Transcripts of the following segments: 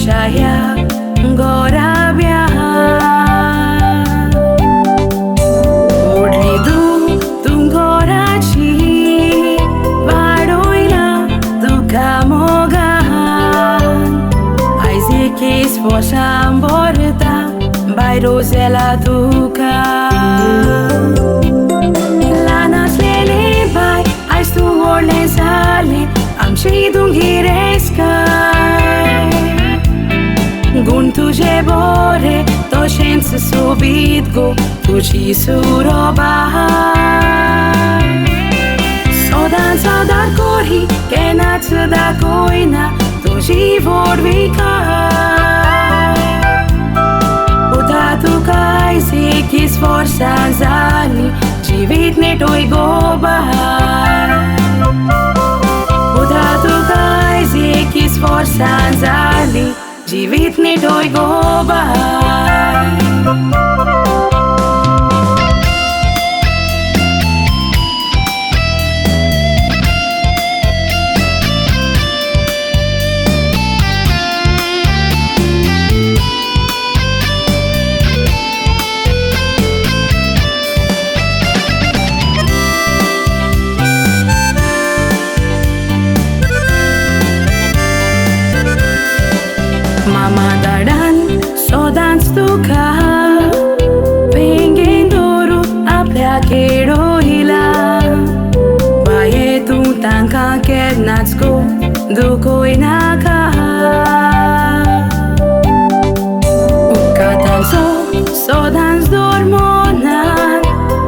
आमच्या ह्या गोराब्या. ओडली तूं तूं गोराची वाडोयला तुका मोगान. आयज एकेच वर्सां भरता बाय रोजेला तुका. ल्हान आसलेलें बाय आयज तूं व्हडलें जालें आमची तूं गिरेस्काय. गुण तुजे बरे तशेंच सोबीत गो तुजी सुरोबाय. सदांच आदार करी केन्नाच दाखयना तुजी व्हडविकाय. पुता तुका आयज 21 वर्सां जालीं जिवीत नेटोय गो बाय. पुता तुका आयज 21 वर्सां जालीं जिवीत नेटोय गो बाय. मामा दाडान सदांच तुका पेंगेन दवरून आपल्या खेळयला. बाये तूं तांकां केन्नाच गो दुखयनाका. उपकार तांचो सदांच दवर मनान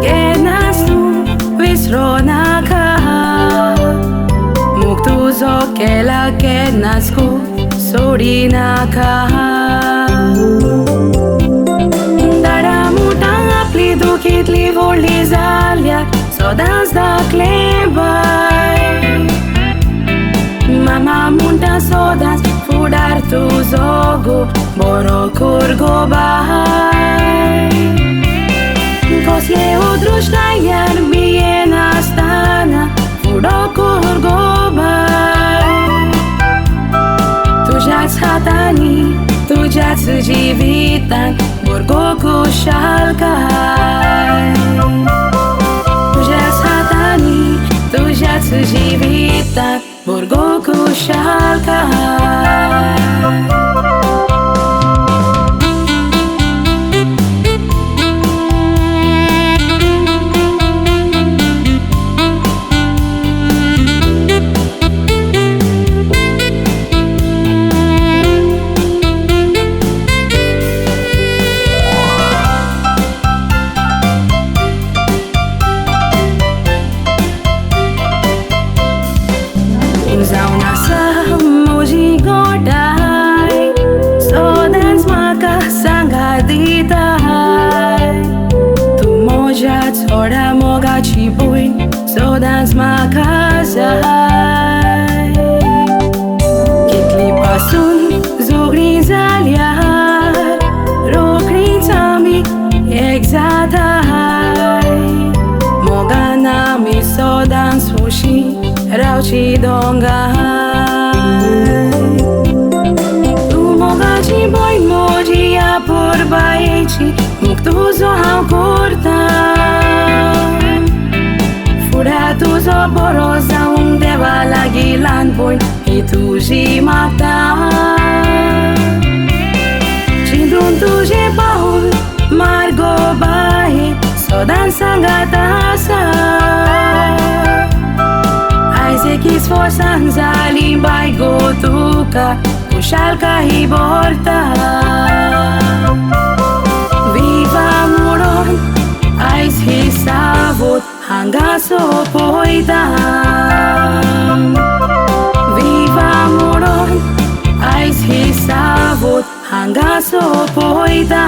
केन्नाच तूं विसरो नाका. मोग तुजो केला केन्नाच गो सोडिनाका. दाडा मुठां आपली दुखीतली व्हडली जाल्यार सदांच दाखलें बाय. मामा म्हणटा सदांच फुडार तुजो गो बरो कर गो बाय. कसले अदृश्टायार भियेनासतना फुडो कर गो बाय. तुज्याच हातांनी तुज्याच जिवितान भुरगो खुशालकाय. तुज्याच हातांनी तुज्याच जिवितान भुरगो खुशालकाय. जावन आसा म्हजी गोठाय सदांच म्हाका सांगात दिताय. तूं म्हज्या चोडा मोगाची भयण सदांच म्हाका जाय. कितली पासून झगडीं जाल्यार रोखडींच आमी एक जाताय. मोगान आमी सदांच खोशी रावची दोंगाय. तूं मोगाची भयण म्हजी अपुरबायेची मोग तुजो हांव करतां. फुडें तुजो बरो जावंक देवा लागीं ल्हान भयण ही तुजी मागता. चिंतून तुजें पावल मार्गो बाये सदांच सांगात आसा. आयज 21 वर्सां जालीं बाय गो तुका खुशालकाय भरता. विवा म्हणून आयज ही सावत हांगा सोंपयता. विवा म्हणून आयज ही सावत हांगा सोंपयता.